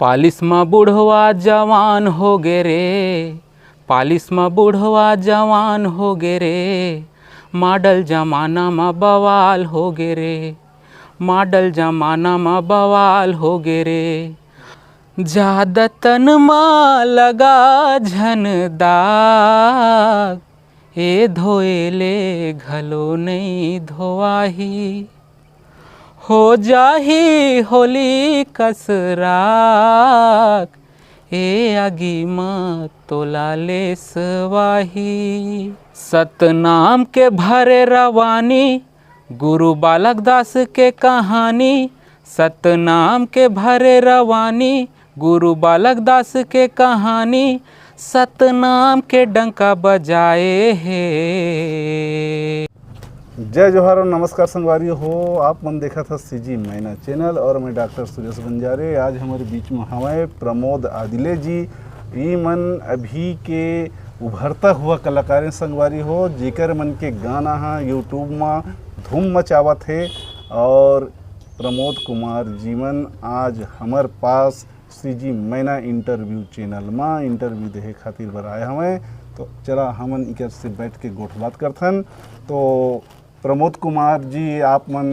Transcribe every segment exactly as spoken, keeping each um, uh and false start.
Polish म बुढ़वा जवान हो गे रे, पालिस म बुढ़वा जवान हो गे रे, मॉडल जमाना म बवाल हो गे रे, मॉडल जमाना म बवाल हो गे रे। जादा तन म लगा झन दाग, ए धोए ले घलो नइ धोवाही। हो जाही होली कस राख, ए आगी म तोला लेसवाही। सतनाम के भरे रवानी, गुरु बालक दास के कहानी। सतनाम के भरे रवानी, गुरु बालक दास के कहानी। सतनाम के डंका बजाए हे। जय जोहार और नमस्कार संगवारी हो, आप मन देखत ह सीजी मैना चैनल और मैं डॉक्टर सुरेश बंजारे। आज हमारे बीच में हवय प्रमोद आदिले जी। ई मन अभी के उभरता हुआ कलाकार हैं संगवारी हो, जेकर मन के गाना ह YouTube म धूम मचावत हे। और प्रमोद कुमार जी मन आज हमर पास सीजी मैना इंटरव्यू चैनल म इंटरव्यू देहे खातिर बर आए हवय। तो चला हमन इकर से बैठ के गोठ बात करथन। तो प्रमोद कुमार जी, आप मन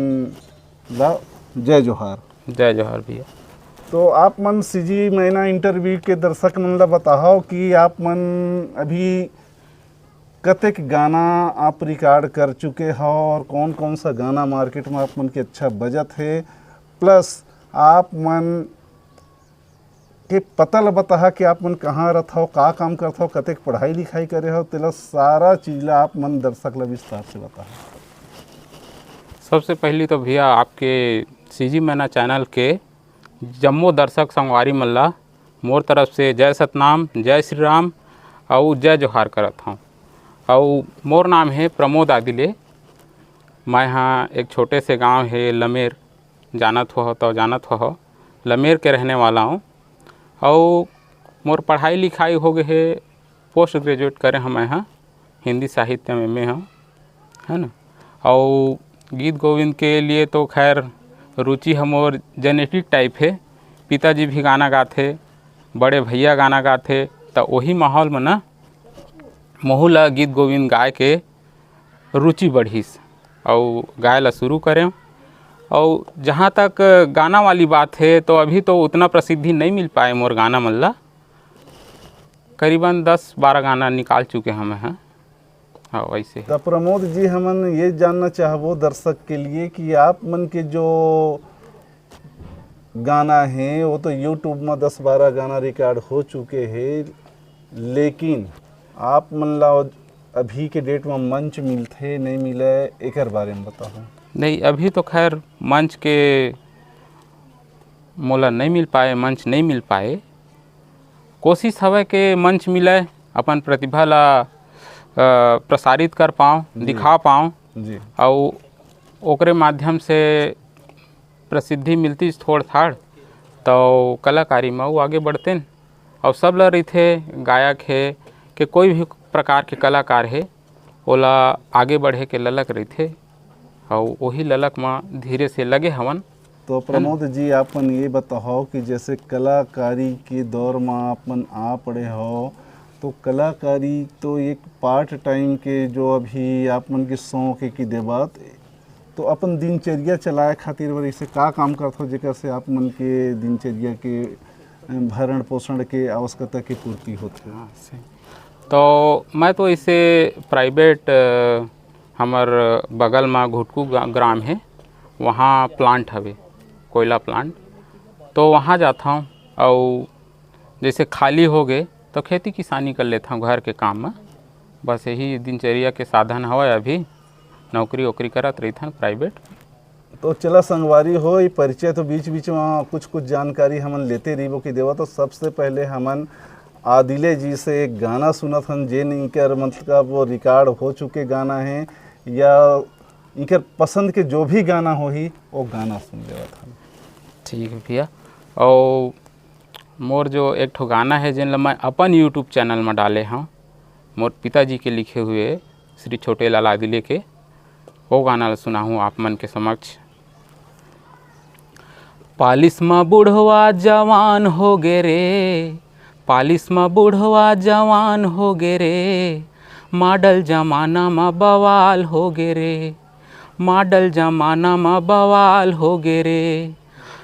ला जय जोहार। जय जोहार भैया। तो आप मन सीजी मैना इंटरव्यू के दर्शक मन ला बताओ कि आप मन अभी कतेक गाना आप रिकॉर्ड कर चुके हो और कौन कौन सा गाना मार्केट में आप मन के अच्छा बजत हे, प्लस आप मन के पता ल बताहा कि आप मन कहाँ रथव, का काम करथव, कतेक पढ़ाई लिखाई करे हो, तेला सारा चीज ला आप मन दर्शक ला विस्तार से बताहा। सबसे पहली तो भैया, आपके सीजी मैना चैनल के जम्मो दर्शक संगवारी मन ला मोर तरफ से जय सतनाम, जय श्री राम अउ जय जोहार करत हौं। अउ मोर नाम हे प्रमोद आदिले। मैं हा एक छोटे से गांव हे लमेर, जानत हो तो जानत हो, लमेर के रहने वाला हूँ। अउ मोर पढ़ाई लिखाई हो गए हे, पोस्ट ग्रेजुएट करे हूँ मैं हा, हिंदी साहित्य में मैं हूँ, है ना। अउ गीत गोविंद के लिए तो खैर रुचि ह मोर जेनेटिक टाइप हे, पिताजी भी गाना गाथे, बड़े भैया गाना गाथे, त ओही माहौल में ना महू ला गीत गोविंद गाए के रुचि बढ़िस अउ गाए ला शुरू करें। अउ जहाँ तक गाना वाली बात है, तो अभी तो उतना प्रसिद्धि नहीं मिल पाए मोर गाना मन ला। करीबन दस बारह गाना निकाल चुके हमें हैं। हाँ, वैसे ही। तो प्रमोद जी, हमन ये जानना चाहबो दर्शक के लिए कि आप मन के जो गाना है, वो तो YouTube में दस बारह गाना रिकॉर्ड हो चुके हैं, लेकिन आप मन ला अभी के डेट में मंच मिलथे, नहीं मिले, एकर बारे में बताओ। नहीं, अभी तो खैर मंच के मोला नहीं मिल पाए, मंच नहीं मिल पाए। कोशिश हवय के मंच मिले, अपन प्रतिभा ला, अ, प्रसारित कर पाऊँ, जी। दिखा पाऊँ। जी। अउ ओकरे माध्यम से प्रसिद्धि मिलतीस थोड़ थाड़, तो कलाकारी में वो आगे बढ़तेन। अउ सब ला रहिथे, गायक हे के कोई भी प्रकार के कलाकार हे, ओला आगे बढ़े के ललक रहिथे, अउ ओही ललक म धीरे से लगे हवन। तो प्रमोद जी, आप मन ये बताओ कि जैसे कलाकारी के दौर म आप मन आ पड़े हो, तो कलाकारी तो एक पार्ट टाइम के जो अभी आप मन के शौक है कि देवत, तो अपन दिनचर्या चलाए खातिर बर इसे का काम करथो, जेकर से आप मन के दिनचर्या के, अ, भरण पोषण के आवश्यकता के पूर्ति होथे? हाँ, सही। तो मैं तो इसे प्राइवेट, अ, हमर बगल में घुटकू गा-, ग्राम है, वहाँ प्लांट हवे, कोयला प्लांट, तो वहाँ जाता हूँ। और जैसे खाली हो गए तो खेती किसानी कर लेता हूँ घर के काम में। बस यही दिनचर्या के साधन हवय। अभी नौकरी वोकरी करत रहिथन प्राइवेट। तो चला संगवारी हो, ये परिचय तो बीच बीच में कुछ कुछ जानकारी हमन लेते रहिबो कि देवा। तो सबसे पहले हमन आदिले जी से एक गाना सुनत हन, जेन इनकर मतलब वो रिकॉर्ड हो चुके गाना है या इनकर पसंद के जो भी गाना होही, वो गाना सुन लेवत हन। ठीक है भैया। और मोर जो एक ठो गाना है, जेन ला मैं अपन YouTube चैनल में डाले हूँ, मोर पिताजी के लिखे हुए श्री छोटे लाल आदिले के, वो गाना ला सुनाहूँ आप मन के समक्ष। पालिस म बुढ़वा जवान हो गे रे, पालिस म बुढ़वा जवान हो गे रे, मॉडल जमाना म बवाल हो गे रे, मॉडल जमाना म बवाल हो गे रे।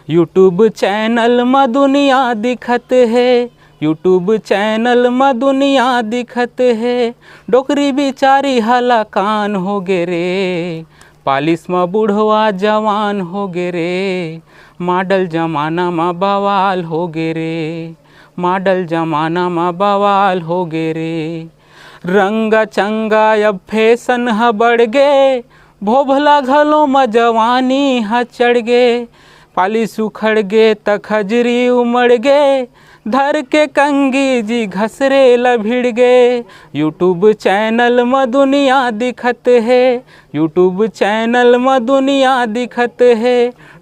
YouTube चैनल म दुनिया दिखत हे, YouTube चैनल म दुनिया दिखत हे, डोकरी बिचारी हलाकान हो गे रे, पालिस म बुढ़वा जवान हो गे रे, मॉडल जमाना म बवाल हो गे रे, मॉडल जमाना म बवाल हो गे रे। रंगा चंगा अब फैशन ह बढ़ गे, भोभला घलो म जवानी ह चढ़ गे, पालिस उखड़ गे त खजरी उमड़ गे, धर के कंगी जी घसरे ल भिड़ गे। YouTube चैनल म दुनिया दिखत हे, YouTube चैनल म दुनिया दिखत हे,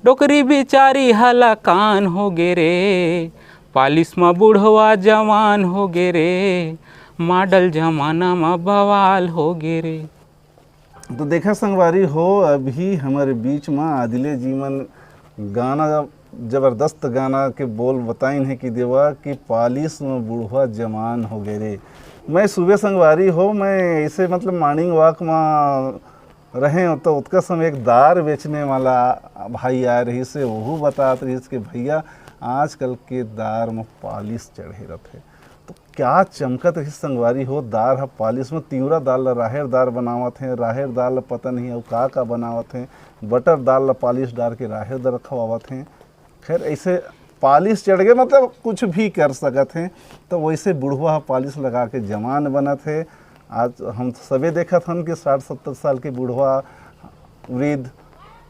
डोकरी बिचारी हलाकान हो गे रे, पालिस म बुढ़वा जवान हो गे रे, मॉडल जमाना म बवाल हो गे रे। तो देखा संगवारी हो, अभी हमर बीच म आदिले जी मन गाना, जबरदस्त गाना के बोल बताइन हे कि देवा कि पालिस म बुढ़वा जवान हो गे रे। मैं सुबह संगवारी हो, मैं ऐसे मतलब मॉर्निंग वॉक म रहें तो ओतका समय एक दार बेचने वाला भाई आए रहिस हे, ओहू बतात रहिस कि भैया आजकल के दार म पालिस चढ़े रथे। तो क्या चमकत रहिस संगवारी हो, दार ह पालिस म। तिंवरा दार ल राहेर दार बनावत हे, राहेर दार ल पता नहीं अउ का का बनावत हे, बटर दार ल पालिस डार के राहेर दार खवावत हे। खैर, ऐसे पालिस चढ़ गे, मतलब कुछ भी कर सकत हे। तो वैसे बुढ़वा ह पालिस लगा के जवान बनत हे। आज हम सबे देखत हन कि साठ सत्तर साल के बुढ़वा, वृद्ध,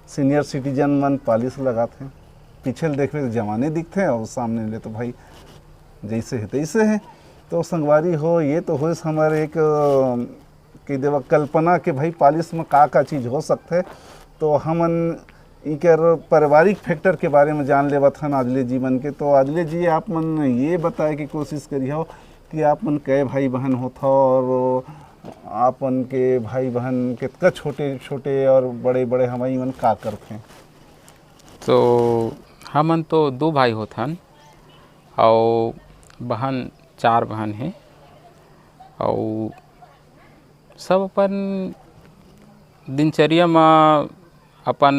सीनियर सिटीजन मन पालिस लगात हे। पीछे ले देखबे तो जवाने दिखथे और सामने ले तो भाई जैसे हे तैसे हे। तो संगवारी हो, ये तो होइस हमर एक, अ, कह देवा कल्पना के भाई पालिस में का का चीज हो सकथे। तो हमन इकर पारिवारिक फैक्टर के बारे में जान लेवत हन आदिले जी मन के। तो आदिले जी, आप मन ये बताए के कोशिश करिहो कि आप मन कै भाई बहन होथव और आप मन के भाई बहन कितका छोटे छोटे और बड़े बड़े हवय, मन का करथे? तो हमन तो दो भाई होथन, अउ बहन, चार बहन हे, अउ सब अपन दिनचर्या म, अपन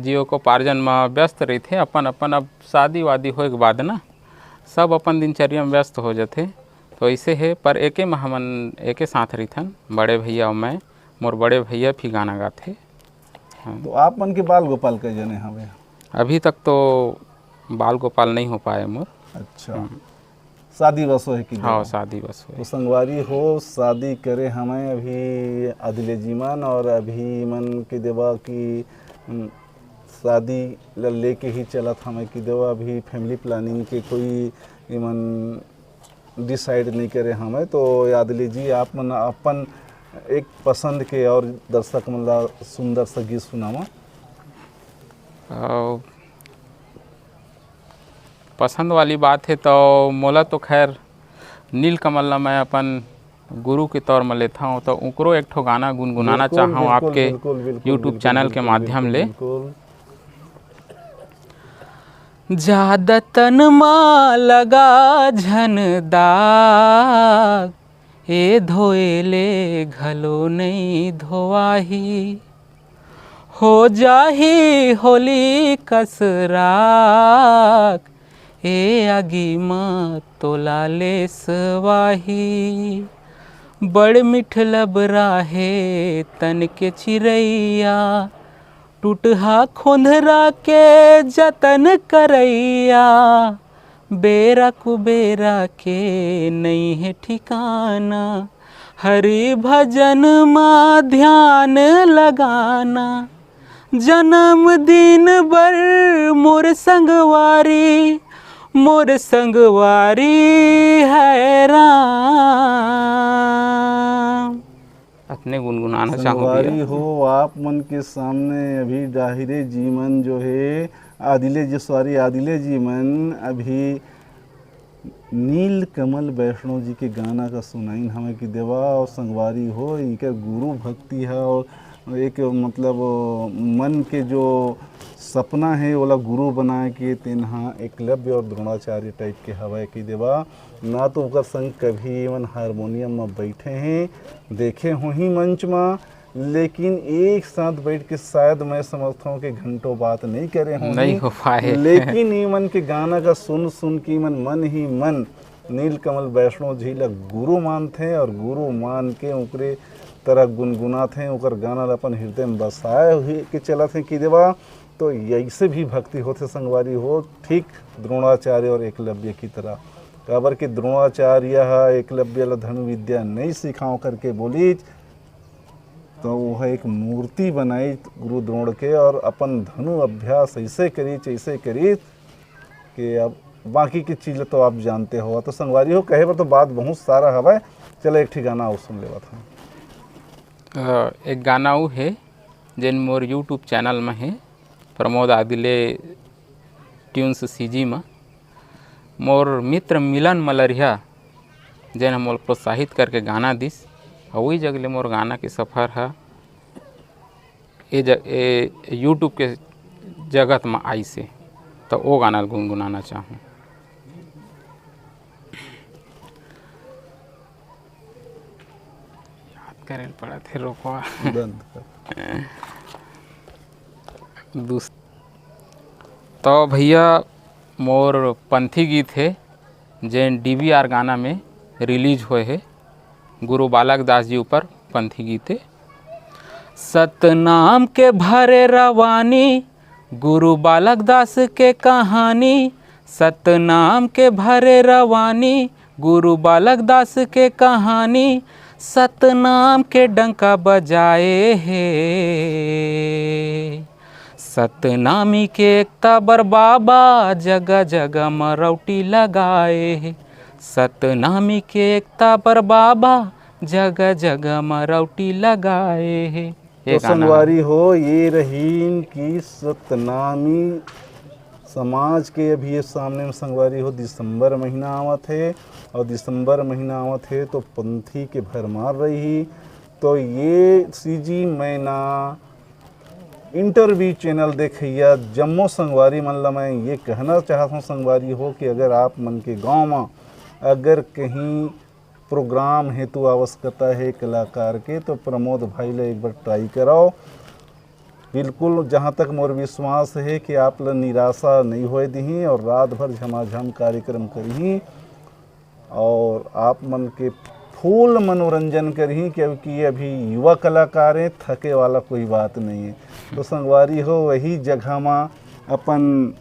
जीविकोपार्जन म व्यस्त रहिथे। अपन, अपन अब शादी वादी होए के बाद ना, सब अपन दिनचर्या म व्यस्त हो जथे। तो ऐसे हे, पर एके म हमन एके साथ रहिथन, बड़े भैया अउ मैं। मोर बड़े भैया भी गाना गाथे। हाँ। तो आप मन के बाल गोपाल कै जने हवे? अभी तक तो बाल गोपाल नहीं हो पाए मोर। अच्छा। हम्म। शादी बस होए कि हाँ, देवा? शादी बस होए। तो संगवारी हो, शादी करे हमें अभी आदिले जी मन, और अभी मन के देवा कि, हम्म, शादी ल लेके ही चलत हमें कि देवा, अभी फैमिली प्लानिंग के कोई इमन डिसाइड नहीं करे हमें। तो आदिले जी, आप मन अपन एक पसंद के और दर्शक मन ला सुंदर सा गीत सुनावा। अ, पसंद वाली बात हे तो मोला तो खैर नीलकमल ला मैं अपन गुरु के तौर म लेथव, तो उकरो एक ठो गाना गुनगुनाना बिल्कुल, चाहव बिल्कुल, आपके बिल्कुल, बिल्कुल, YouTube बिल्कुल, चैनल के बिल्कुल, माध्यम बिल्कुल, ले। बिल्कुल। जादा तन मा लगा झन दाग, ए धोए ले घलो नइ धोवाही। हो जाही होली कस राख, ए आगी म तोला लेसवाही। बड़ मिठ लबराहे तन के चिरैया, टूटहा खोंधरा के जतन करैया, बेरा कुबेरा के नइ हे ठिकाना। हरि भजन मा ध्यान लगाना, जन्मदिन बर मोर संगवारी, मोर संगवारी है राम। अतने गुनगुनाना चाहूँ भैया। संगवारी हो, आप मन के सामने अभी डाहिरे जी मन जो हे, आदिले जी, सॉरी, आदिले जी मन अभी नील कमल वैष्णव जी के गाना का सुनाइन हमें कि देवा। और संगवारी हो, इनकर गुरु भक्ति है और एक मतलब मन के जो सपना हे ओला गुरु बनाए के, तेन ह एकलव्य और द्रोणाचार्य टाइप के हवय कि देवा, ना तो ओकर संग कभी एमन हारमोनियम म बैठे हैं, देखे होही मंच म, लेकिन एक साथ बैठ के शायद मैं समझता हूँ कि घंटों बात नहीं करे होही। नहीं हो पाए। लेकिन एमन के गाना का सुन सुन के एमन मन ही मन नीलकमल वैष्णव जी ला गुरु मानथे और गुरु मान के ओकरे तरह गुनगुनाथे, ओकर गाना ला अपन हृदय में बसाए हुए के चलत हे कि देवा, तो ऐसे भी भक्ति होथे संगवारी हो, ठीक द्रोणाचार्य और एकलव्य की तरह। काबर कि द्रोणाचार्य ह एकलव्य ला धनुर्विद्या नहीं सिखाओ करके बोलिच, तो वह एक मूर्ति बनाई गुरु द्रोण के और अपन धनु अभ्यास ऐसे करीच, ऐसे करीच कि अब बाकी की चीज़ें तो आप जानते हो। तो संगवारी हो, कहे बर तो बात बहुत सारा हवय। चलो एक ठी गाना अउ सुन लेवत हन। अ, एक गाना अउ हे जेन मोर YouTube चैनल म हे, प्रमोद आदिले ट्यून्स सीजी म। मोर मित्र मिलन मलरिया जेन ह मोला प्रोत्साहित करके गाना दिस, अउ वही जग ले मोर गाना के सफर ह ए ज-, ए YouTube के जगत म आइस हे, त ओ गाना ल गुनगुनाना चाहूँ। याद करे ल पड़त हे, रोकवा। बंद कर। दूस-, तो भैया, मोर पंथी गीत हे, जेन डीवीआर गाना में रिलीज होए हे, गुरु बालक दास जी ऊपर पंथी गीत हे। सतनाम के भरे रवानी, गुरु बालक दास के कहानी। सतनाम के भरे रवानी, गुरु बालक दास के कहानी। सतनाम के डंका बजाए हे, सतनामी के एकता बर बाबा जगह जगह म रौटी लगाए हे। सतनामी के एकता बर बाबा जगह जगह म रौटी लगाए हे। तो संगवारी हो, ये रहीन कि सतनामी समाज के अभी ये सामने में संगवारी हो, दिसंबर महीना आवत हे और दिसंबर महीना आवत हे तो पंथी के भरमार रही। तो ये सीजी मैना इंटरव्यू चैनल देखइया जम्मो संगवारी मन ला मैं ये कहना चाहत हूँ संगवारी हो कि अगर आप मन के गांव में अगर कहीं प्रोग्राम हेतु आवश्यकता हे कलाकार के, तो प्रमोद भाई ला एक बार ट्राई कराओ। बिल्कुल, जहाँ तक मोर विश्वास हे कि आप ला निराशा नहीं होए दिही और रात भर झमाझम कार्यक्रम करिही और आप मन के फुल मनोरंजन करिही, क्योंकि ये अभी युवा कलाकार हे, थके वाला कोई बात नहीं हे। तो संगवारी हो, वही जगह मा अपन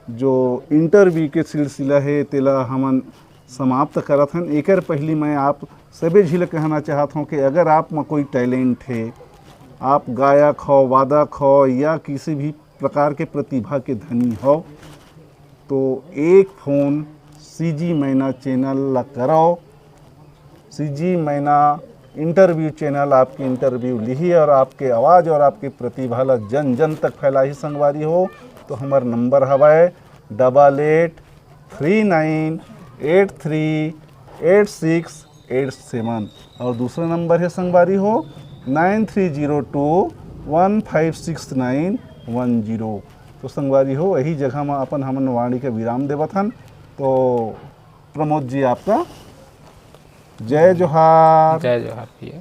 जो इंटरव्यू के सिलसिला हे, तेला हमन समाप्त करत हन। एकर पहिली मैं आप सबे झी ल कहना चाहत हूँ कि अगर आप म कोई टैलेंट हे, आप गायक हो, वादक हो या किसी भी प्रकार के प्रतिभा के धनी हो, तो एक फोन सीजी मैना चैनल ला कराओ। सीजी मैना इंटरव्यू चैनल आपके इंटरव्यू लिही और आपके आवाज़ और आपके प्रतिभा ला जन जन तक फैलाही संगवारी हो। तो हमर नंबर हवय double eight three nine eight three eight six eight seven और दूसरा नंबर हे संगवारी हो nine three zero two one five six nine one zero. तो संगवारी हो, यही जगह में अपन हमन वाणी के विराम देवत हन। तो प्रमोद जी, आपका जय जोहार। जय जोहार भैया।